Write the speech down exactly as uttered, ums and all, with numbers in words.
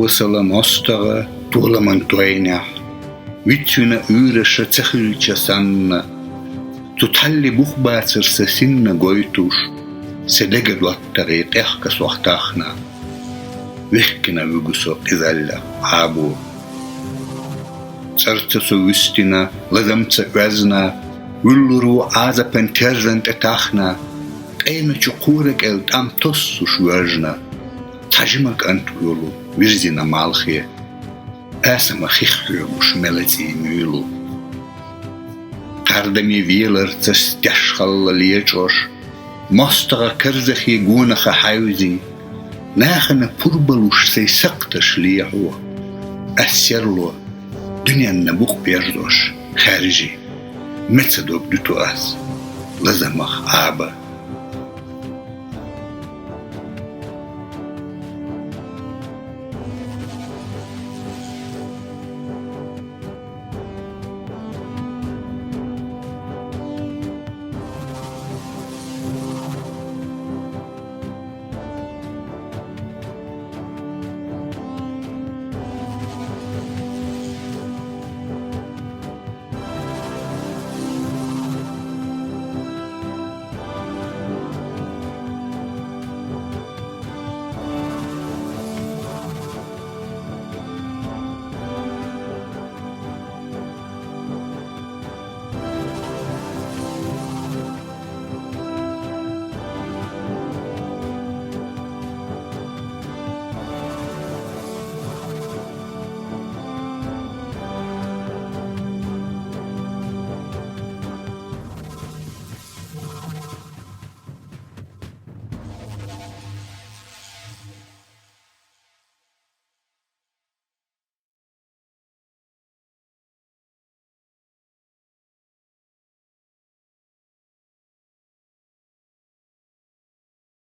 Осала мостагӀа толаман тойнехь, вицвина уьйраша ца хилча санна, цу тхьалли бух бацар сан синна гойтуш, сан дега доттагӀий къехка сох тахна. Вехкина вуьгу со къизаллех Ӏабо. ЦӀарца со вуьстина, лазамца оьзна, вуьллур ву Ӏазапан терзан тӀе тахна, къеначу кхура кӀел тӀам тоссуш воьжна. Цхьа жима кӀант волу вирзина малхе, асама хих хьоьгуш мела цӀий муьйлу. Кхардаме веларца стеш халла лечӀош, мостагӀа карзахе гонаха хьаьвзи, нахана пурбалуш сай сакхташ лехьо. Ас серло дуьненна букъ берзош хаьржи, меца дог дуьту ас лазамах Ӏаба.